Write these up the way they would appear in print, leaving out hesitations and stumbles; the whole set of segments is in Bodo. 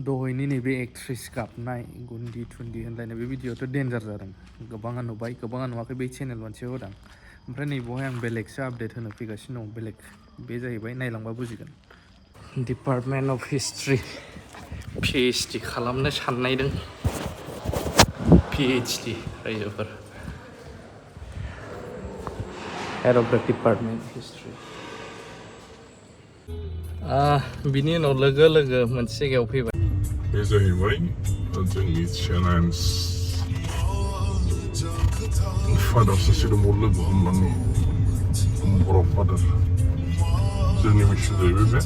दहायनि नैबे एक्ट्रेस गाबनाय गुन्दि थुन्दि होनलायनाय बे भिडिअआथ' डेन्जार जादों। गोबाङा नुबाय, गोबाङा नुवाखै, बै चेनेल मोनसेयाव होदों। ओमफ्राय नैबावहाय आं बेलेगसो आपडेट होनो फैगासिनो दं, बेलेग। बे जाहैबाय नायलांबा बुजिगोन। डिपार्टमेन्ट अफ हिस्ट्रि PhD खालामनो साननायदों। PhD रायजोफोर। हेड अफ द डिपार्टमेन्ट हिस्ट्रि। बिनि उनाव लोगो लोगो मोनसे जायगायाव फैबाय। बे जाहैबाय जोंनि चेलेन्ज फादार सासे दंबावो लोगो हमनानै बर' फादार जोंनि मिसन जाहैबाय बे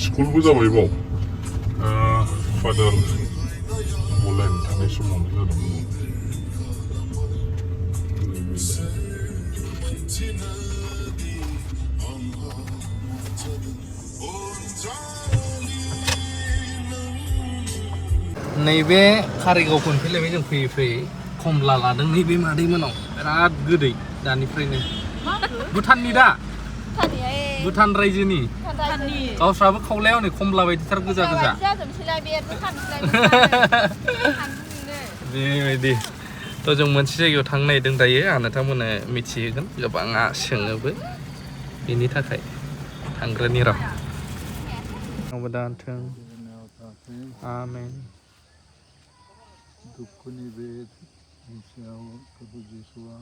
स्कुलबो जाबाय बाव फादार बलायनो थानाय समावनो जादोंमोन। नैबे कारिगावखौ फैलायबाय जों फैयै फैयै खमला लादों नैबे मादैमोनाव बिराद गोदै दानिफ्रायनो भुटाननि दा भुटान रायजोनि गावस्राबो खावलायाव नै खमला बायदिथार गोजा गोजा बेबायदि थ' जों मोनसे जायगायाव थांनो नागिरदों दायो आं नोंथांमोननो मिथिहोगोन गोबाङा सोङोबो बेनि थाखाय थांग्रोनि र' अबदान्थों आमेन दुखुनि बे सायाव प्रभु जिसुआ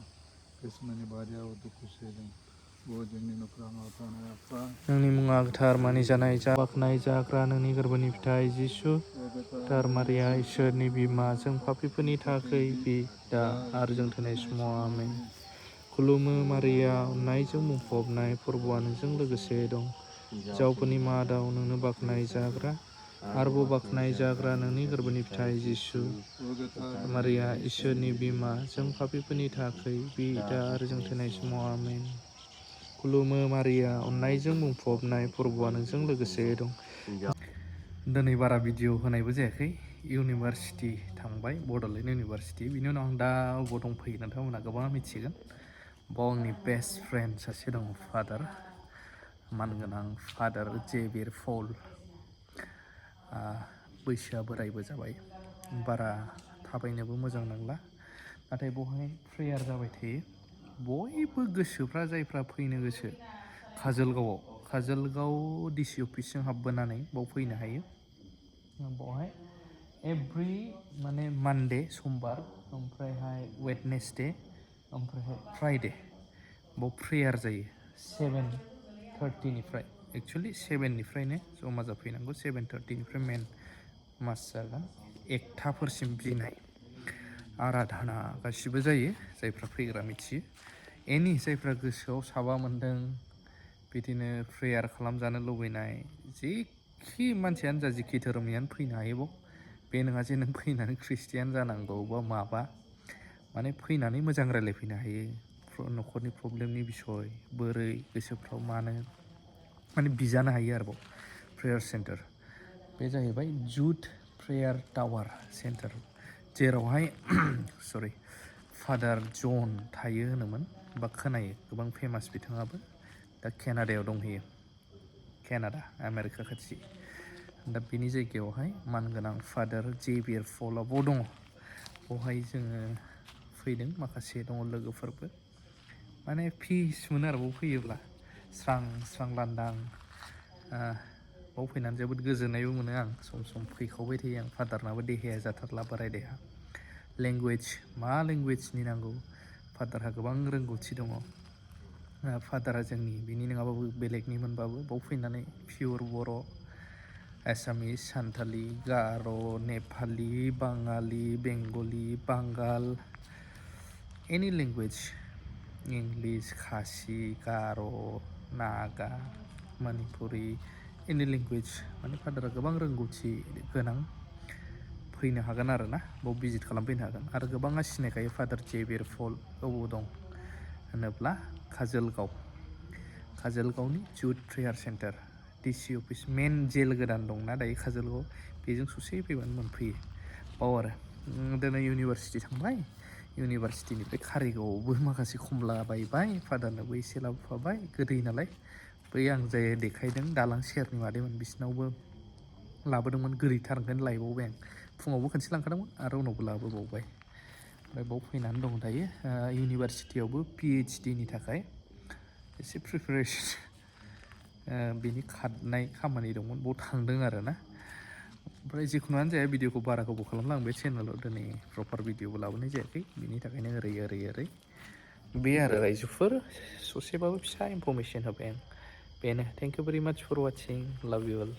क्रिस्टमासनि बारियाव दुखु सैदों जोंनि न'खराव थानाय आफा नोंनि मुङा गोथार मानिजानाय बाख्नाय जाग्रा नोंनि गोरबोनि फिथाइ जिसु गोथार मारिया इसोरनि बिमा जों पापिफोरनि थाखाय दा आरो जों थैनाय समाव आमेन। खुलुमो मारिया अननायजों बुंफबनाय फोरबुआ नोंजों लोगोसे दं। हिन्जावफोरनि मादाव नोंनो बाख्नाय जाग्रा आरोबाव बाख्नाय जाग्रा नोंनि गोरबोनि फिथाइ जिसु मारिया इसोरनि बिमा जों पापिफोरनि थाखाय दा आरो जों थैनाय समाव आमेन। खुलुमो मारिया अननायजों बुंफबनाय फोरबुआ नोंजों लोगोसे दं। दिनै बारा भिडिअ होनायबो जायाखै, इउनिभारसिटि थांबाय बड'लेण्ड इउनिभारसिटि। बिनि उनाव आं दा अबाव दंफैयो नोंथांमोनहा गोबाङा मिथिगोन। बाव आंनि बेस्ट फ्रेन्ड सासे दं फादार, मानगोनां फादार जेबियर फल। बैसोआ बोरायबो जाबाय, बारा थाबायनोबो मोजां नांला, नाथाय बेवहाय प्रेयार जाबाय थायो। बयबो गोसोफ्रा जायफ्रा फैनो गोसो काजलगाव DC अफिसजों हाबबोनानै बाव फैनो हायो। बावहाय एभ्रि माने मानडे समबार ओमफ्रायहाय वेडनेसडे ओमफ्रायहाय फ्राइडे बाव प्रेयार जायो 7:30निफ्राय। एक्सुवेलि 7निफ्रायनो जमा जाफैनांगौ, 7:30निफ्राय मेन मास जागोन 1थाफोरसिम गिनाय आराधना गासिबो जायो। जायफ्रा फैग्रा मिथियो। एनि जायफ्रा गोसोआव साबा मोन्दों बिदिनो प्रेयार खालामजानो लुबैनाय जेखि मानसियानो जा जेखि धोरोमनियानो फैनो हायो बाव। बे नङा जे नों फैनानै ख्रिस्टियान जानांगौ बा माबा, माने फैनानै मोजां रायज्लायफैनो हायो। न'खरनि प्रब्लेमनि बिसय बोरै गोसोफ्राव मानो माने बिजानो हायो आरोबाव। प्रेयार सेन्टार बे जाहैबाय जुथ प्रेयार टावार सेन्टार, जेरावहाय फादार जन थायो होनोमोन बा खोनायो, गोबां फेमास बिथाङाबो दा केनाडायाव दंहैयो। केनाडा आमेरिका खाथि। दा बिनि जायगायावहाय मानगोनां फादार जेबियर फलआ बाव दङ। बावहाय जोङो फैदों, माखासे दङ लोगोफोरबो। माने पिस मोनो आरो बाव फैयोब्ला, स्रां स्रां लांदां। बाव फैनानै जोबोद गोजोननायबो मोनो आं, सम सम फैखावबाय थायो आं। फादारनाबो देहाया जाथारला, बोराय देहा। लेंगुवेज मा लेंगुवेजनि नांगौ, फादारहा गोबां रोंगौथि दङ। फादारा जोंनि बिनि नङाबाबो बेलेगनि मोनबाबो बाव फैनानै पियर बर', एसामिस, सान्थालि, गार', नेपालि, बाङालि, बेंगलि, बांगाल, एनि लेंगुवेज, इंलिस, खासि, गार', नागा, मणिपुरि, एनि लेंगुवेज माने फादारा गोबां रोंगौथि गोनां। फैनो हागोन आरो ना, बाव भिजिट खालामफैनो हागोन। आरो गोबाङा सिनायखायो फादार जेबियर फल अबाव दं होनोब्ला काजलगावनि जुथ प्रेयार सेन्टार DC अफिस, मेन जेल गोदान दंना दायो काजलगाव, बेजों ससे फैबानो मोनफैयो बाव आरो। दिनै इउनिभारसिटि थांबाय, इउनिभारसिटिनिफ्राय कारिगावआवबो माखासे खमला बायबाय, फादारनोबो एसे लाबोफाबाय, गोदै नालाय। बै आं जाय देखायदों दालां सेरनि मादैमोन बिसिनावबो लाबोदोंमोन गोरैथार ओंखायनो लायबावबाय आं फुङावबो खनसे लांखादोंमोन आरो उनावबो लाबोबावबाय ओमफ्राय बाव फैनानै दं दायो इउनिभारसिटियावबो PhD नि थाखाय एसे प्रिपेरेसन बिनि खारनाय खामानि दंमोन बाव थांदों आरो ना ओमफ्राय जिखुनुआनो जाया भिडिअखौ बारा गोबाव खालामला आं बे चेनेलाव दिनै प्रपार भिडिअबो लाबोनाय जायाखै बिनि थाखायनो ओरै बे आरो रायजोफोर ससेबाबो फिसा इनफरमेसन होबाय आं बेनो थेंक इउ भेरि माच फर वाचिं लाभ इउ अल